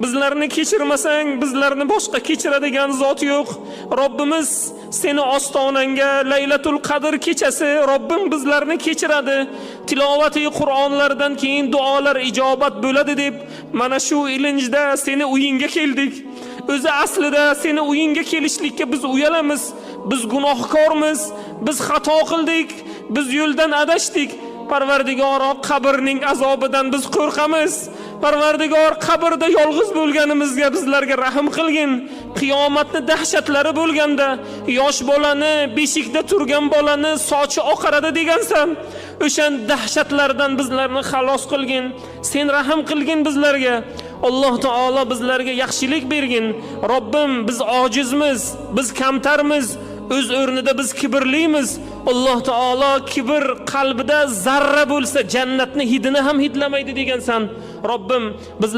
Bizlarni kechirmasang, bizlarni boshqa kechiradigan zot yo'q. Robbimiz, seni ostonangga Laylatul Qadr kechasi Robbim bizlarni kechiradi. Tilovati Qur'onlardan keyin duolar ijobat bo'ladi deb mana shu ilinjda seni uyingga keldik. O'zi aslida seni uyingga kelishlikka biz uyalamiz. Biz gunohkormiz, biz xato qildik, biz yo'ldan adashdik. Parvardigoro, qabrning azobidan biz qo'rqamiz. Parvardigor, qabrda yolg'iz bo'lganimizga bizlarga rahm qilgin. Qiyomatni dahshatlari bo'lganda yosh bolani, beshikda turgan bolani sochi oqaradi degansan. O'shan dahshatlardan bizlarni xalos qilgin. Sen rahm qilgin bizlarga. Alloh taolo bizlarga yaxshilik bergin. Robbim, biz ojizmiz, biz kamtarmiz. O'z o'rnida biz kibrlimiz. Alloh taolo kibr qalbida zarra bo'lsa, jannatni hidini ham hidlamaydi degansan. Robbim, biz